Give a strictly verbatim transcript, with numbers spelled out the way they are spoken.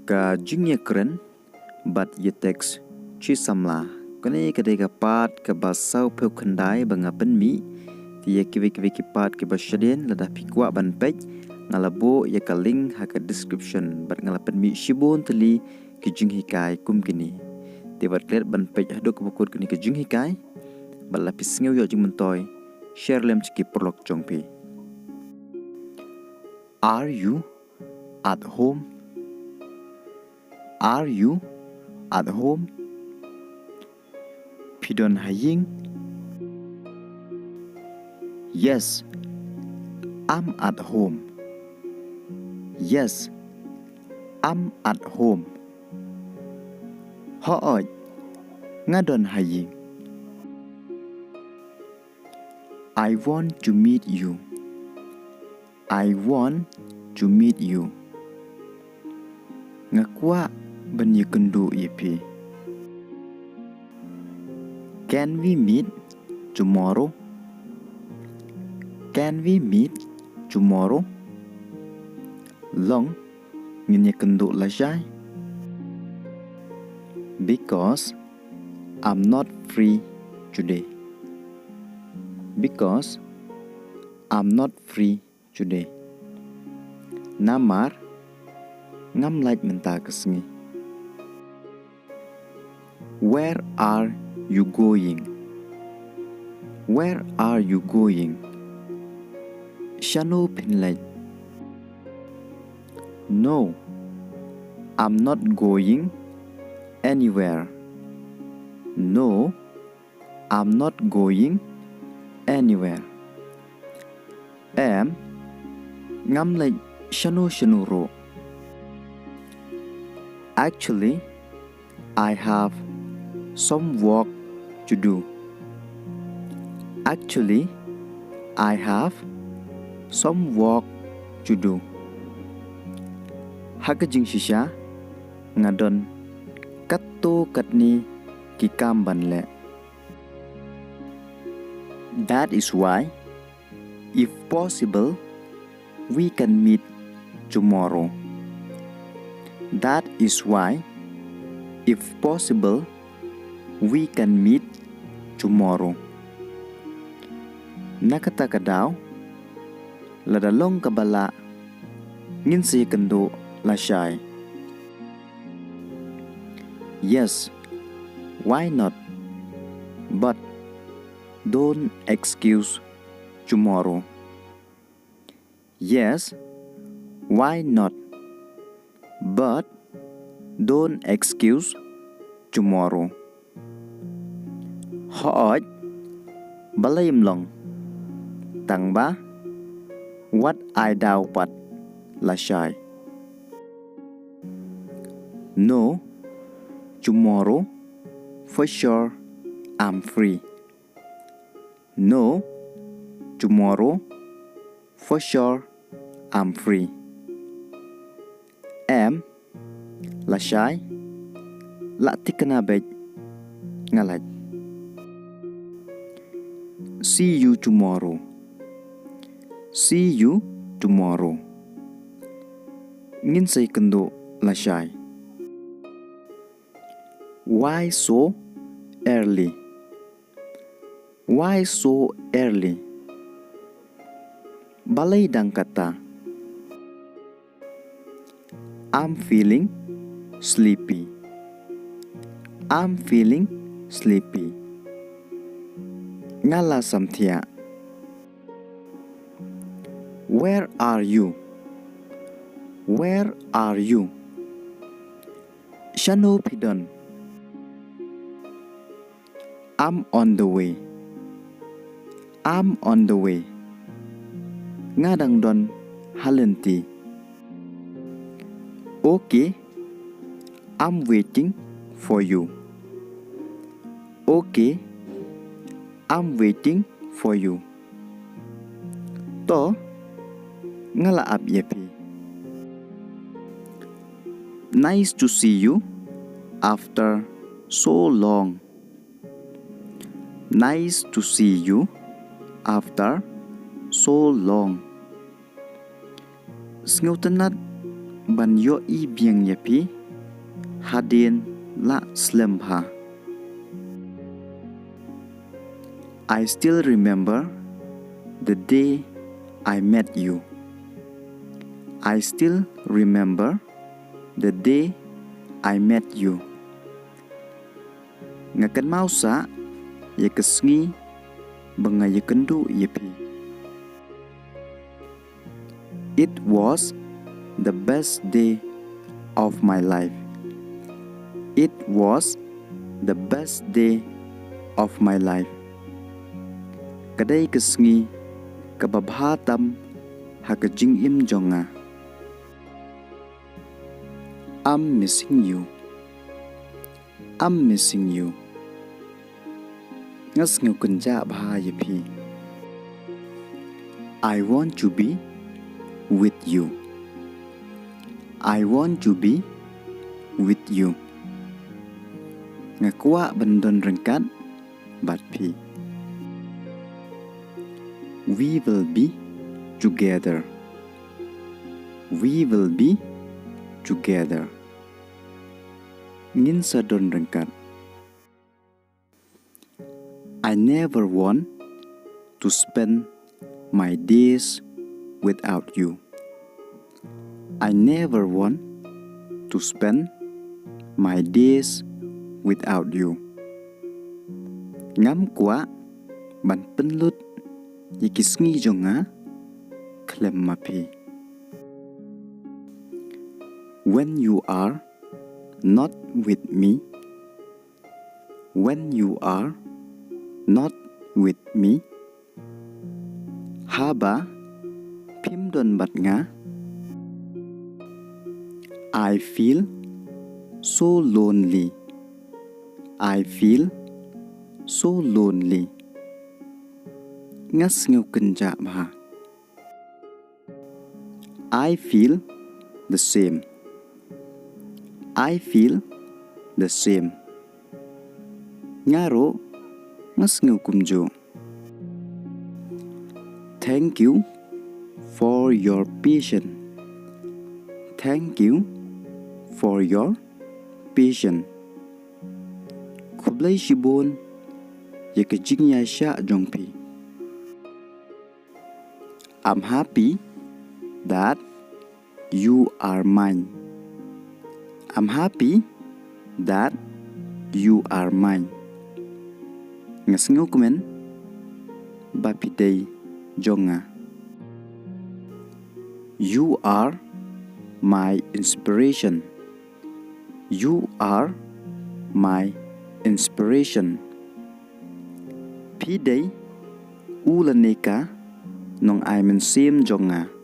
Ka jingïakren bad ïa text shi samla. Kane ka dei ka part kaba sawphew khyndai ba nga pynmih. Te ïa kiwei kiwei ki part kiba shadien, lada phi kwah ban peit, nga la buh ïa ka link ha ka description bad nga la pynmih shibun tylli ki jinghikai kum kine. Te wat klet ban peit haduh kaba kut kane ka jinghikai bad lada phi sngew ïoh jingmyntoi, share lem sha ki paralok jong phi. Are you at home? Are you at home? Phi don ha ïing? Yes, I'm at home. Yes, I'm at home. Hooid, nga don ha ïing. I want to meet you. I want to meet you. Nga kwah ban ïakynduh ïa phi. Can we meet tomorrow? Can we meet tomorrow? Long ngin ïakynduh lashai. Because I'm not free today. Because I'm not free today. Namar ngam lait mynta ka sngi. Where are you going? Where are you going? Shano phin leit? No, I'm not going anywhere. No, I'm not going anywhere. Em, ngam leit shano shano ruh. Actually, I have some work to do. Actually, I have some work to do. Ha ka jingshisha, nga don katto katne ki kam ban leh. That is why, if possible, we can meet tomorrow. That is why, if possible, we can meet tomorrow. Na kata ka daw, lada long kaba lah, ngin sa ïakynduh lashai. Yes, why not? But don't excuse tomorrow. Yes, why not? But don't excuse tomorrow. Hooid, balei ym long? Tangba wat ai daw pat lashai. No, tomorrow for sure I'm free. No, tomorrow for sure I'm free. Em, lashai, la thikna beit, nga leit. See you tomorrow. See you tomorrow. Ngin sa ïakynduh lashai. Why so early? Why so early? Balei dang kata? I'm feeling sleepy. I'm feeling sleepy. Nga la samthiah. Where are you? Where are you? Shano phi don? I'm on the way. I'm on the way. Nga dang don ha lynti. Okay, I'm waiting for you. Okay, I'm waiting for you. To, nga la ap ïa phi. Nice to see you after so long. Nice to see you after so long. Sngewtynnat ban ïohi biang ïa phi Hadien la slem bha. I still remember the day I met you. I still remember the day I met you. Nga kynmaw sah ïa ka sngi ba nga ïakynduh ïa phi. It was the best day of my life. It was the best day of my life. Ka dei ka sngi kaba bha tam ha ka jingim jong nga. I'm missing you. I'm missing you. Nga sngewkynjah bha ïa phi. I want to be with you. I want to be with you. Nga kwah ban don ryngkat bad phi. We will be together. We will be together. Ngin sa don ryngkat. I never want to spend my days without you. I never want to spend my days without you. Ngam kwah ban pynlut ïa ki sngi jong nga khlem ma phi. When you are not with me, when you are not with me, haba phim don bad nga, I feel so lonely. I feel so lonely. Nga sngewkynjah bha. I feel the same. I feel the same. Nga ruh nga sngew kumjuh. Thank you for your patience. Thank you for your patience. Khublei shibun ïa ka jingïaishah jong phi. I'm happy that you are mine. I'm happy that you are mine. Nga sngewkmen ba phi dei jong nga. You are my inspiration. You are my inspiration. Phi dei u lane ka nongai mynsiem jong nga.